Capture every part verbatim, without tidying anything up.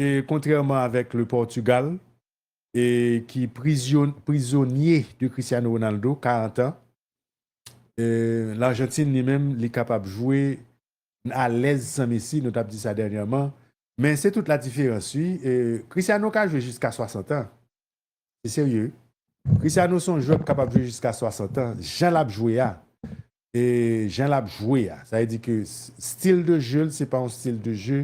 e kontrèman avèk le Portugal, e ki prizyon- prizonye de Cristiano Ronaldo, karant an, e Lajantin li menm, li kapab jwe alèz san Messi, nou t ap di sa dènyèman. Men se tout la diferans, wi. E Cristiano ka jwe jiska swasant an. Se serye. Cristiano se yon jwè k kapab jwe jiska swasant an. Jan l ap jwe a, e jan l ap jwe a, sa vle di ke s- stil de je l, se pa yon stil de je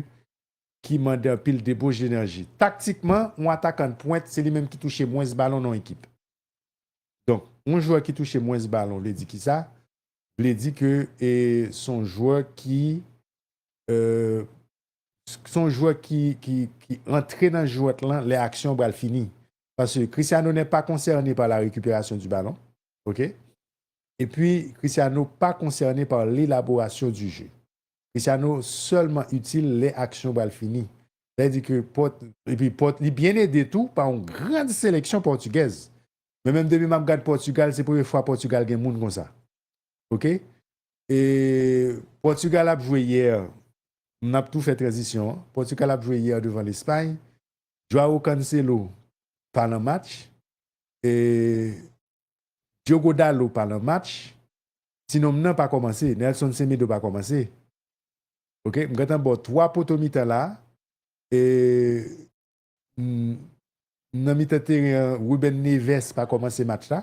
ki mande anpil deboche denerji. Taktikman, yon atakan pwent, se li menm ki touche mwens balon nan yon ekip. Donk, yon jwè ki touche mwens balon, vle di ki sa? Vle di ke e, se yon jwè ki, e, se yon jwè ki, ki, ki antre nan jwèt lan lè aksyon pral fini. Parce que Cristiano n'est pas concerné par la récupération du ballon. OK? Et puis, Cristiano pas concerné par l'élaboration du jeu. Cristiano sèlman itil lè aksyon pral fini. Sa vle di ke Port, epi Port, li byen ede tou pa yon gran seleksyon pòtigèz. Men menm depi m ap gad Pòtigal, se premye fwa Pòtigal gen moun konsa. OK? E Pòtigal ap jwe yè, m ap tou fè tranzisyon an. Pòtigal ap jwe yè devan Lespay. Joao Cancelo pa nan match. E Diogo Dalot pa nan match. Ti nonm nan pa kòmanse. Nelson Semedo pa kòmanse. OK? M gentan ba w twa poto mitan la. E mm, nan mitan teren an, Ruben Neves pa kòmanse match la.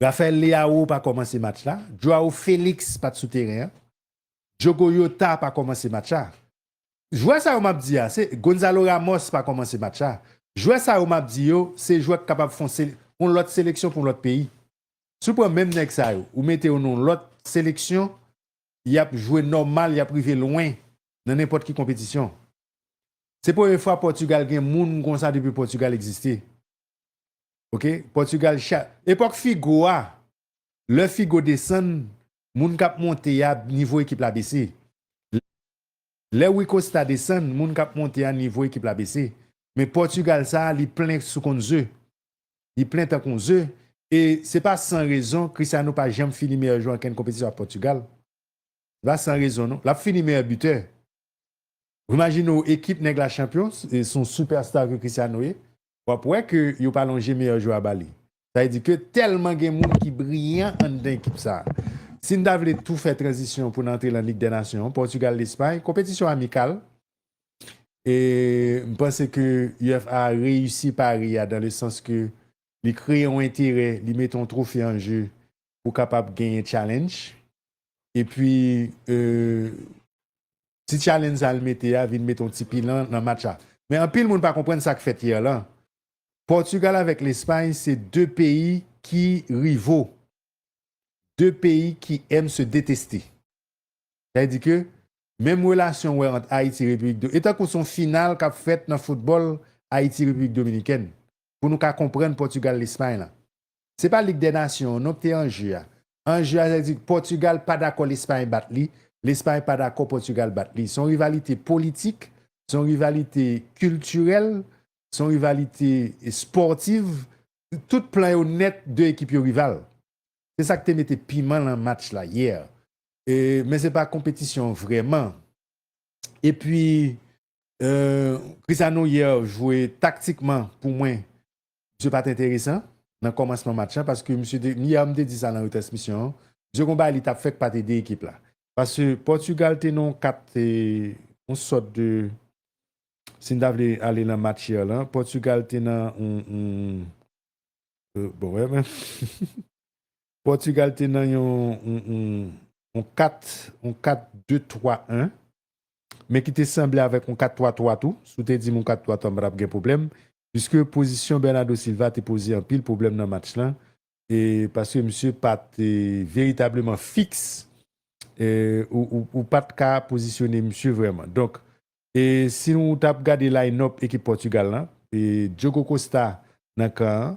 Rafael Leao pa kòmanse match la. Joao Felix pa t sou teren an. Diogo Jota pa kòmanse match la. Jwè sa yo m ap di a, se Gonzalo Ramos pa kòmanse match la. Jwè sa yo m ap di yo, se jwè k kapab fè yon sele- yon lòt seleksyon pou yon lòt peyi. Si w pran menm nèg sa yo, ou mete yo nan yon lòt seleksyon, y ap jwe nòmal, y ap rive lwen nan nenpòt ki konpetisyon. Se premye fwa Pòtigal gen moun konsa depi Pòtigal egziste. OK? Pòtigal cha- epòk Figo a, lè Figo desann, moun k ap monte a, nivo ekip la bese. Lè Rui Costa desann, moun k ap monte a, nivo ekip la bese. Men Pòtigal sa, li plen sou konn ze. Li plen tankou ze. E se pa san rezon Cristiano pa janm fini meyè jwè ankenn konpetisyon ak Pòtigal. Se pa san rezon non. L ap fini meyè bitè. Ou imajine w ekip nèg la chanpyon, se se yon sipèsta ke Cristiano ye. W ap wè ke yo pa lonje meyè jwè a ba li. Sa vle di ke tèlman gen moun ki briyan anndan ekip sa a. Si n ta vle tou fè tranzisyon pou n antre nan Lig dè Nasyon, Pòtigal, Lespay, konpetisyon amikal. E m panse ke U F A reyisi pari a dan le sans ke li kreye yon enterè, li mete yon twofe an je pou kapab genyen challenge. Epi, e, ti challenge sa l mete a vin mete yon ti pilan nan match la. Men anpil moun pa konprann sa k fèt yè lan. Pòtigal avèk Lespay se de peyi ki rivo. De peyi ki aime se détester. Sa vle di ke menm relasyon w wè ant Ayiti, Repiblik Do-, e tankou se yon final k ap fèt nan foutbòl Ayiti, Repiblik Dominikèn. Pou nou ka konprann Pòtigal, Lespay lan. Se pa Lig dè Nasyon non k te an je a. An je a, sa vle di Pòtigal pa dakò Lespay bat li, Lespay pa dakò Pòtigal bat li. Se yon rivalite politik, se yon rivalite kiltirèl, se yon rivalite espòtiv. Tout plan yo nèt, de ekip yo rival. Se sa k te mete piman nan match la yè. E, men se pa konpetisyon vrèman. Epi, e, Cristiano yè jwe taktikman pou mwen, misye pa t enteresan nan kòmansman match lan, paske misye te, yè m te di sa nan retransmisyon an, misye gon bagay li t ap fè k pa t ede ekip la. Paske Pòtigal te nan yon kat, e, yon sòt de, si n ta vle ale nan match yè lan, Pòtigal te nan yon, yon, e, bon, wè, men. Pòtigal te nan yon, yon, yon, yon kat, yon kat de twa en, men ki te sanble avèk yon kat twa twa tou. Si w te di m yon kat twa twa, m pa t ap gen pwoblèm, piske pozisyon Bernardo Silva te poze anpil pwoblèm nan match lan, e paske misye pa t, e, veritableman fiks, e, ou, ou, ou pa t ka pozisyone misye vrèman. Donk, e si nou t ap gade line-up ekip Pòtigal lan, e Diogo Costa nan kan an,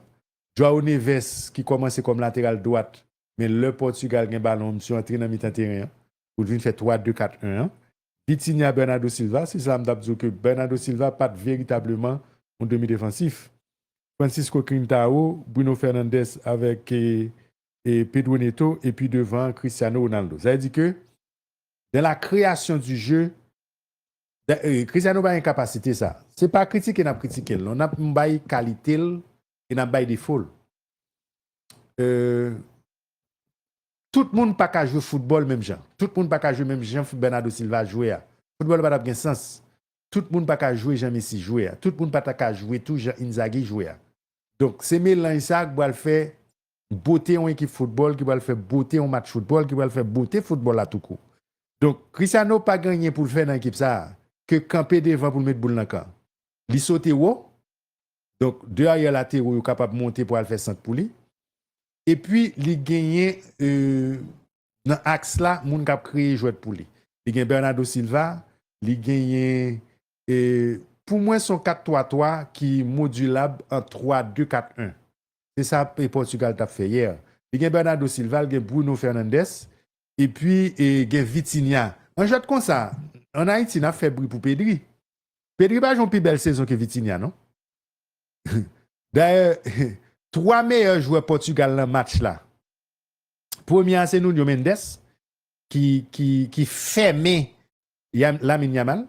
Joao Neves ki kòmanse kòm lateral dwat, men lè Pòtigal gen balon, misye antre nan mitan teren an pou l vin fè twa de kat en an. Vitinha, Bernardo Silva, se sa m t ap di w ke Bernardo Silva pa t veritableman yon demi defansif. Francisco Quintao, Bruno Fernandes avèk, e, e Pedro Neto, epi devan Cristiano Ronaldo. Sa vle di ke dans la création du jeu, Da- eh, Cristiano pa gen kapasite sa. Se pa kritike n ap kritike l, non. N ap bay kalite l e n ap bay defo l. Eh, tout moun pa ka jwe foutbòl menm jan. Tout moun pa ka jwe menm jan Bernardo Silva jwe a. Foutbòl pa t ap gen sans. Tout moun pa ka jwe jan Messi jwe a. Tout moun pa ta ka jwe tou jan Inzaghi jwe a. Donk, se melanj sa a k pral fè bote yon ekip foutbòl, ki pral fè bote yon match foutbòl, ki pral fè bote foutbòl la toukou. Donk, Cristiano pa gen anyen pou l fè nan ekip sa a, ke kanpe devan pou l met boul nan kan. Li sote wo, donk, de aryè latero yo kapab monte pou al fè sant pou li. Epi, li genyen, euh, nan aks la, moun k ap kreye jwèt pou li. Li gen Bernardo Silva, li genyen, euh, pou mwen, se yon kat twa twa ki modilab an twa de kat en. Se sa e Pòtigal t ap fè yè. Li gen Bernardo Silva, li gen Bruno Fernandes, epi e, gen Vitinha. An jwèt konsa, ann Ayiti, n ap fè bri pou Pedri. Pedri pa jwe yon pi bèl sezon ke Vitinha, non? Dayè, twa meyè jwè Pòtigal nan match la. Premye a se Nuno Mendes ki, ki, ki fèmen Yam- Lamine Yamal.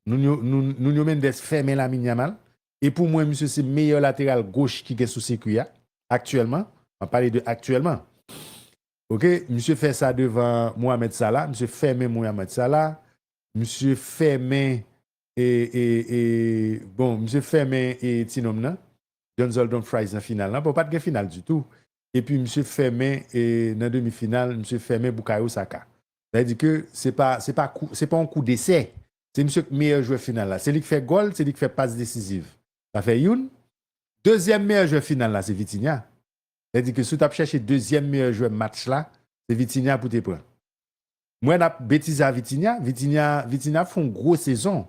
Nuno, Nun- Nuno Mendes fèmen Lamine Yamal. E pou mwen, misye se meyè lateral goch ki gen sou sikwi a aktyèlman. M ap pale de aktyèlman. Ok, misye fè sa devan Mohamed Salah. Misye fèmen Mohamed Salah. Misye fèmen e, e, e, bon, misye fèmen e, ti nonm nan, Denzel Dumfries nan final la. Bon, pa t gen final ditou. Epi misye fèmen e, nan demi final, misye fèmen Bukayo Saka. Sa vle di ke se pa, se pa kou, se pa yon kou desè. Se misye k meyè jwè final la. Se li k fè gòl, se li k fè pas desiziv. Sa fè youn. Dezyèm meyè jwè final la, se Vitinha. Sa vle di ke si w t ap chèche dezyèm meyè jwè match la, se Vitinha pou te pran. Mwen n ap betize a Vitinha. Vitinha, Vitinha fè yon gwo sezon.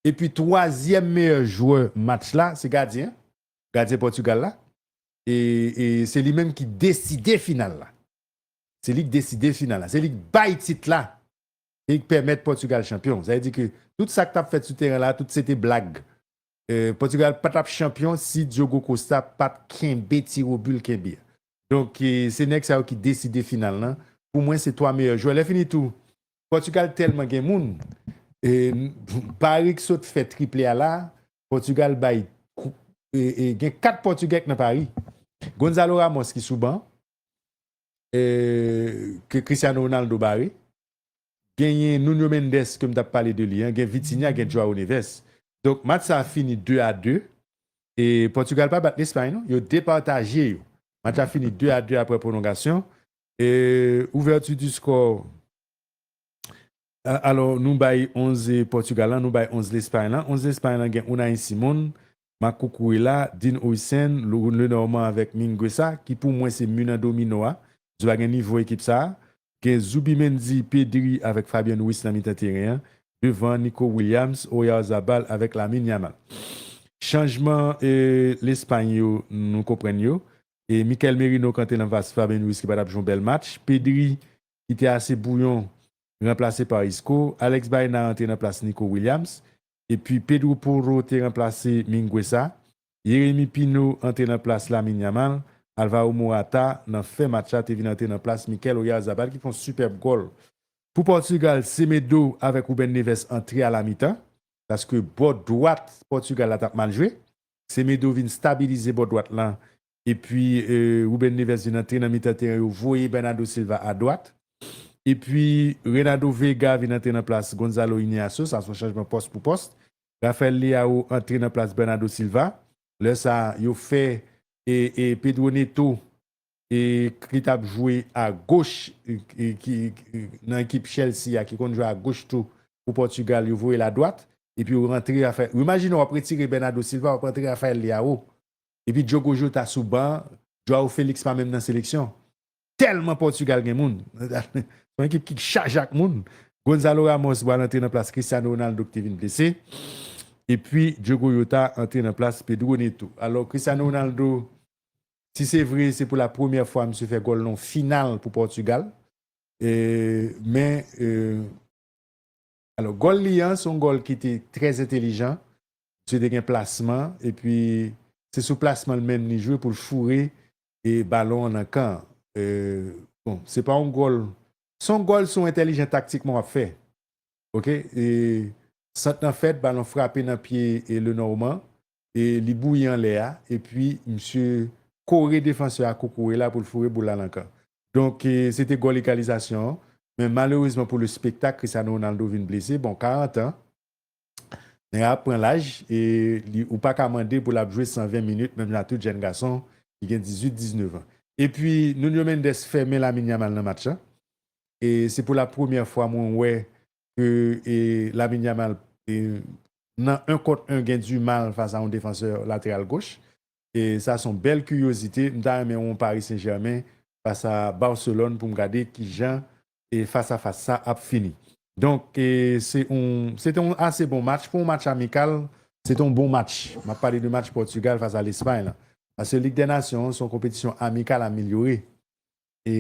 Epi twazyèm meyè jwè match la, se gadyen. Gadyen Pòtigal la. E, e se li menm ki deside final la. Se li k deside final la. Se li k bay tit la. Se li k pèmèt Pòtigal chanpyon. Sa vle di ke tout sa k t ap fèt sou teren la, tout se te blag. Eh, Pòtigal pa t ap chanpyon si Diogo Costa pa t kenbe tiro bi l kenbe a. Donk, eh, se nèg sa yo ki deside final lan. Pou mwen, se twa meyè jwè. Lè fini tou, Pòtigal tèlman gen moun. Eh, Pari k sot fè triple a la, Pòtigal bay kou- eh, eh, gen kat Pòtigè k nan Pari. Gonzalo Ramos ki sou ban, eh, ke Cristiano Ronaldo bare. Genyen Nuno Mendes ke m t ap pale de li an, gen Vitinha, gen Joao Neves. Donk, match sa a fini de a de. E Pòtigal pa bat Lespay, non. Yo depataje yo. Match la fini de a de apre pwolongasyon. E ouvèti di skò, a- alò, nou bay onz Pòtigal lan, nou bay onz Lespay lan. Onz Lespay lan gen Unai Simon, Marc Cucurella, Dean Huijsen, Lenormand avèk Mingueza, ki pou mwen se mi nan domino a. Yo pa gen nivo ekip sa a. Gen Zubimendi, Pedri avèk Fabian Ruiz nan mitan teren an. Devan, Nico Williams, Oyarzabal avèk Lamine Yamal. Chanjman, eh, Lespay yo, nou konprann yo. E Mikel Merino k antre nan plas Fabian Ruiz ki pa t ap jwe yon bèl match. Pedri, ki te ase bouyon, ranplase pa Isco. Alex Baena rantre nan plas Nico Williams. Epi Pedro Porro te ranplase Mingueza. Yeremi Pino antre nan plas Lamine Yamal. Alvaro Morata, nan fen match la, te vin antre nan plas Mikel Oyarzabal, ki fè yon sipèb gòl. Pou Pòtigal, Semedo avèk Ruben Neves antre a la mitan, paske bò dwat Pòtigal la t ap mal jwe. Semedo vin stabilize bò dwat lan, epi, eh, Ruben Neves vin antre nan mitan teren, yo voye Bernardo Silva a dwat. Epi Renato Veiga vin antre nan plas Gonzalo Inácio, sa se yon chanjman pòs pou pòs. Rafael Leao antre nan plas Bernardo Silva. Lè sa a, yo fè, e, e Pedro Neto, e, ki t ap jwe a goch, e, e, ki, e, nan ekip Chelsea a, ki konn jwe a goch tou pou Pòtigal, yo voye l a dwat, epi yo rantre Rafael. Ou imajine w ap retire Bernardo Silva, w ap rantre Rafael Leao. Epi Diogo Jota sou ban, Joao Felix pa menm nan seleksyon. Tèlman Pòtigal gen moun. Se yon ekip ki chaje ak moun. Gonzalo Ramos pral antre nan plas Cristiano Ronaldo ki te vin blese. Epi Diogo Jota antre nan plas Pedro Neto. Alò, Cristiano Ronaldo, si se vre, se pou la premyè fwa misye fè gòl nan yon final pou Pòtigal. E, men, e, alò, gòl li an, se yon gòl ki te trè entelijan. Misye te gen plasman, epi se sou plasman l menm li jwe pou l foure e balon an nan kan. E, bon, se pa yon gòl, se yon gòl, se yon entèlijan taktikman w ap fè. Ok? E Sant lan fèt, balon frape nan pye e Lenormand, e li bouyi anlè a, epi misye kore defansè a koukouye la pou l foure boul la nan kan. Donk, e, se te gòl egalizasyon an, men malerezman pou le spektak, Cristiano Ronaldo vin blese, bon, karant an, nèg la ap pran laj, e li, ou pa ka mande pou l ap jwe san ven minit, menm jan tout jèn gason ki gen dizuit, diznèf an. Epi, Nuno Mendes fèmen Lamine Yamal nan match lan. E se pou la premyè fwa mwen wè ke, e, Lamine Yamal, e, nan un contre un gen du mal fas a yon defansè lateral goch. E sa se yon bèl kiryozite. M ta renmen wè yon Paris Saint-Germain fas a Barcelone pou m gade kijan e fas a fas sa ap fini. Donk, e, se yon, se te yon ase bon match. Pou yon match amikal, se te yon bon match. M ap pale de match Pòtigal fas a Lespay la. Paske Lig dè Nasyon an se yon konpetisyon amikal amelyore. E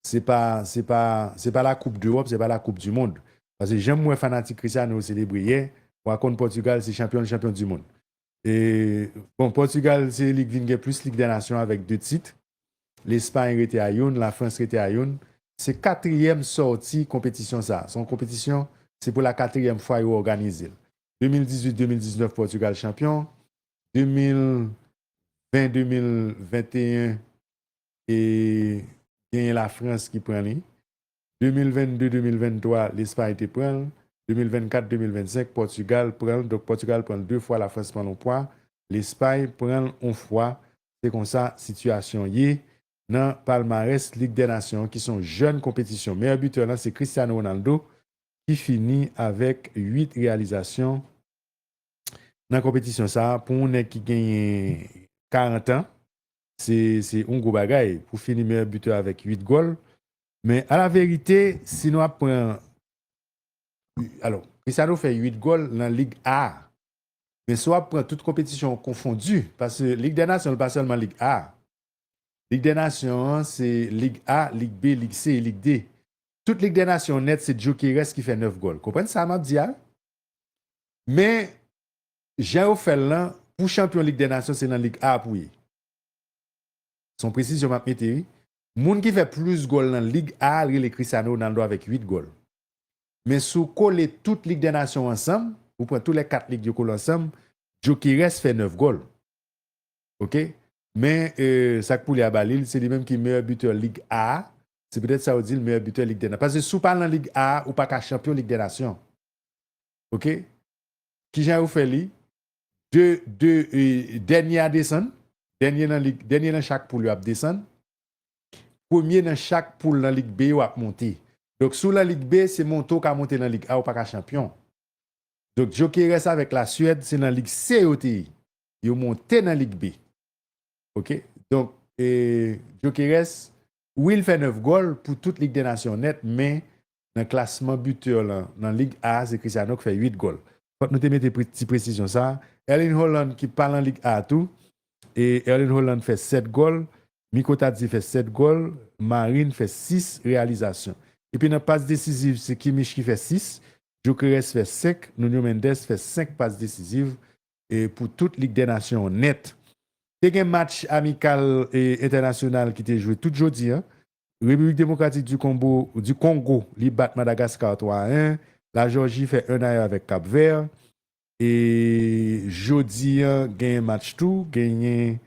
se pa, se pa, se pa la Coupe d'Europe, se pa la Coupe du Monde. Paske jan m wè fanatik Cristiano yo selebre yè, w a konn Pòtigal se chanpyon, chanpyon du monde. E, bon, Pòtigal se li k vin gen plis Lig dè Nasyon avèk de tit. Lespay rete a youn, Lafrans rete a youn. Se katriyèm sòti konpetisyon sa. Se yon konpetisyon, se pou la katriyèm fwa yo òganize l. De mil dizuit, de mil diznèf, Pòtigal chanpyon. De mil ven, de mil venteyen, e genyen Lafrans ki pran li. De mil vennde, de mil venntwa, Lespay te pran l. De mil vennkat, de mil vennsenk, Pòtigal pran l. Donk, Pòtigal pran l de fwa, Lafrans pran l yon fwa, Lespay pran l yon fwa. Se konsa sitiyasyon ye nan palmarès Lig dè Nasyon an, ki se yon jèn konpetisyon. Meyè bitè lan se Cristiano Ronaldo, ki fini avèk uit reyalizasyon nan konpetisyon sa a. Pou yon nèg ki genyen karant an, se, se yon gwo bagay pou fini meyè bitè avèk uit gòl. Men, alaverite, si nou ap pran, alò, Cristiano fè uit gòl nan Lig A. Men si w ap pran tout konpetisyon konfondi, paske Lig dè Nasyon, li pa sèlman Lig A. Lig dè Nasyon an, se Lig A, Lig B, Lig C e Lig D. Tout Lig dè Nasyon nèt, se Gyökeres ki fè nèf gòl. Konprann sa m ap di a? Men, jan yo fè l lan, pou chanpyon Lig dè Nasyon, se nan Lig A pou ye. Se yon presizyon m ap mete, wi. Moun ki fè plis gòl nan Lig A, l rele Cristiano Ronaldo avèk uit gòl. Men si w kole tout Lig dè Nasyon ansanm, ou pran tou lè kat lig yo kole ansanm, Gyökeres fè nèf gòl. Oke? Men, e, sa k pou li a ba li l, se li menm ki meyè bitè Lig A. Se poutèt sa yo di l meyè bitè Lig dè Nasyon. Paske si w pa nan Lig A, ou pa ka chanpyon Lig dè Nasyon. Oke? Kijan yo fè li? De, de, e, dènye a desann. Dènye nan lig, dènye nan chak poul yo ap desann. Premye nan chak poul nan Lig B yo ap monte. Donk, si w nan Lig B, se monte w ka monte nan Lig A, ou pa ka chanpyon. Donk, Gyökeres avèk Laswèd, se nan Lig C yo te ye. Yo monte nan Lig B. Oke? Donk, e, Gyökeres, wi, l fè nèf gòl pou tout Lig dè Nasyon nèt, men nan klasman bitè lan, nan Lig A, se Cristiano k fè uit gòl. Fòk nou te mete pre-, ti presizyon sa. Erling Haaland ki pa nan Lig A tou, e Erling Haaland fè sèt gòl, Micho Tatze fè sèt gòl, Marin fè sis reyalizasyon. Epi nan pas desiziv, se Kimmich ki fè sis, Gyökeres fè senk, Nuno Mendes fè senk pas desiziv, e pou tout Lig dè Nasyon nèt. Te gen match amikal e entènasyonal ki te jwe tout jodi a. Repiblik Demokratik di Kongo, di Kongo, li bat Madagaskar twa a en. Lajòji fè en a en avèk Kapvè. E jodi a, genyen match tou. Genyen,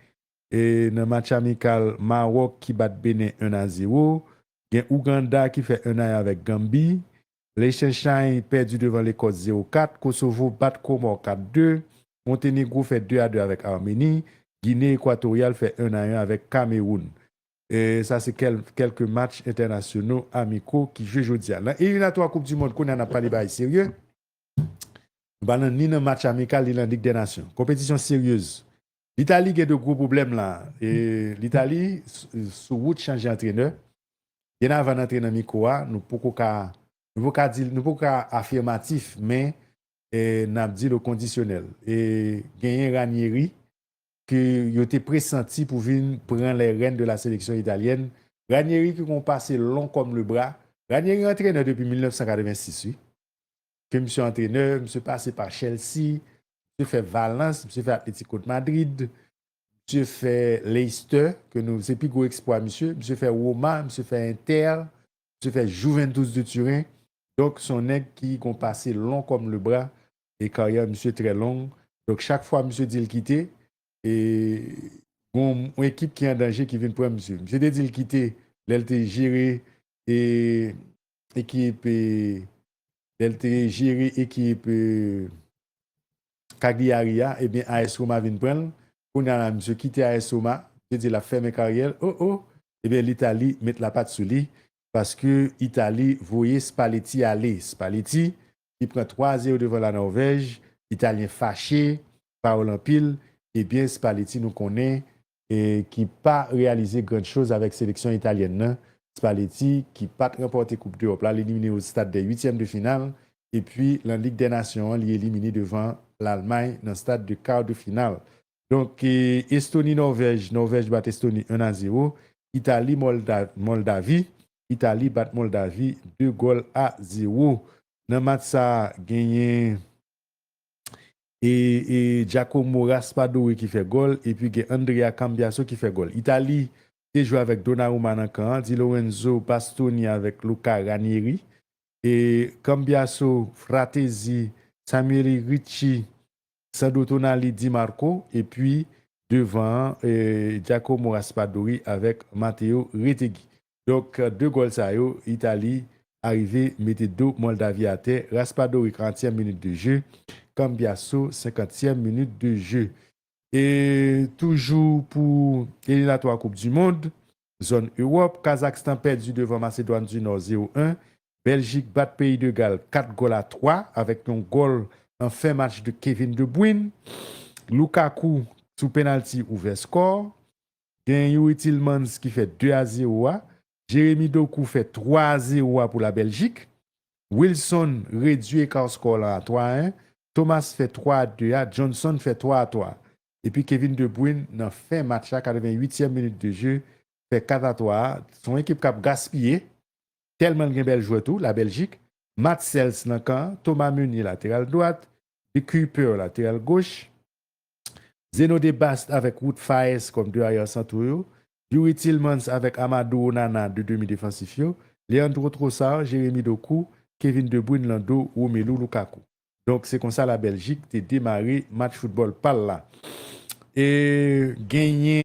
e nan match amikal, Mawòk ki bat Benen en a zewo. Gen Ouganda ki fè en a en avèk Ganbi. Liechtenstein pèdi devan Lekòs zewo kat. Kosovo bat Komò kat de. Montenegro fè de a de avèk Armeni. Gine Ekwatoryal fè en a en avèk Kamewoun. E sa se kèl-, kèlke match entènasyonal amiko ki jwe jodi a. Nan eliminatwa Koup di Mond, kounye a n ap pale bagay serye. Nou pa nan, ni nan match amikal, ni nan Lig dè Nasyon. Konpetisyon seryez. Litali gen de gwo pwoblèm la. E Litali, s-, sou wout chanje antrenè. Byen avan n antre nan mikwo a, nou poko ka, nou poko ka di, nou poko ka afirmatif, men, e, n ap di l o kondisyonèl. E genyen Ranieri, ke yo te presanti pou vin pran les rênes de la sélection italienne. Ranieri ki gon pase long comme le bras. Ranieri antrenè depi mil nèf san katrevensis, wi. Ke misye antrenè, misye pase pa Chelsea, misye fè Valence, misye fè Atlético de Madrid, misye fè Leicester, ke nou, se pi gwo eksplwa misye, misye fè Roma, misye fè Inter, misye fè Juventus de Turin. Donk, se yon nèg ki gon pase long kòm le bra, e karyè misye trè long. Donk, chak fwa misye di l kite, e gon yon ekip ki an danje ki vin pran misye. Misye te di l kite lè l te jere e, ekip, e, lè l te jere ekip, e, Cagliari a, ebyen, A S Roma vin pran l. Kounye a la, misye kite A S Roma, misye di l ap fèmen karyè l. O, o! Ebyen, Litali met lapat sou li, paske Itali voye Spalletti ale. Spalletti, ki pran twa a zewo devan la Nòvèj, Italyen fache, pawòl anpil, ebyen, Spalletti, nou konnen, e ki pa reyalize gran choz avèk seleksyon italyèn nan. Spalletti, ki pa t ranpòte Koup Dewòp la, l elimine o stad dè uityèm de final, epi nan Lig dè Nasyon an, li elimine devan Lalmay nan stad de kar de final. Donk, e, Estoni, Nòvèj, Nòvèj bat Estoni en a zewo, Itali, Mòlda-, Mòldavi, Itali bat Mòldavi de gòl a zewo. Nan match sa, genyen e, e Giacomo Raspadori ki fè gòl, epi gen Andrea Cambiaso ki fè gòl. Itali te jwe avèk Donnarumma nan kan an, Di Lorenzo Bastoni avèk Luca Ranieri, e Cambiaso, Frattesi, Samuel Ricci, Sandro Tonali, Di Marco, epi devan an, e, Giacomo Raspadori avèk Matteo Retegui. Donk, de gòl sa yo, Itali arive mete do Mòldavi atè. Raspadori, karantyèm minit de jeu. Cambiaso, senkantyèm minit de jeu. E toujou pou eliminatwa Koup di Mond, zòn Ewòp, Kazakstan pèdi devan Masedwàn di Nò zewo en. Bèljik bat Peyi de Gal kat gòl a twa avèk yon gòl an fen match de Kevin De Bruyne. Lukaku sou penalti ouvè skò. Gen Youri Tielemans ki fè de a zewo a. Jeremy Doku fè twa a zewo a pou Labèljik. Wilson redui eka skò lan a twa a en. Thomas fè twa a de a. Johnson fè twa a twa. Epi Kevin De Bruyne nan fen match la, katrevenn uityèm minit de jeu, fè kat a twa a. Se yon ekip k ap gaspiye. Tèlman l gen bèl jwè tou, Labèljik. Matz Sels nan kan an, Thomas Meunier lateral dwat, De Kuyper lateral goch, Zeno De Bast avèk Wout Faes kòm de aryè santwo yo, Youri Tielemans avèk Amadou Onana de demi defansif yo, Leandro Trossard, Jeremy Doku, Kevin De Bruyne lan do Romelu Lukaku. Donk, se konsa Labèljik te demare match foutbòl pa l la. E genyen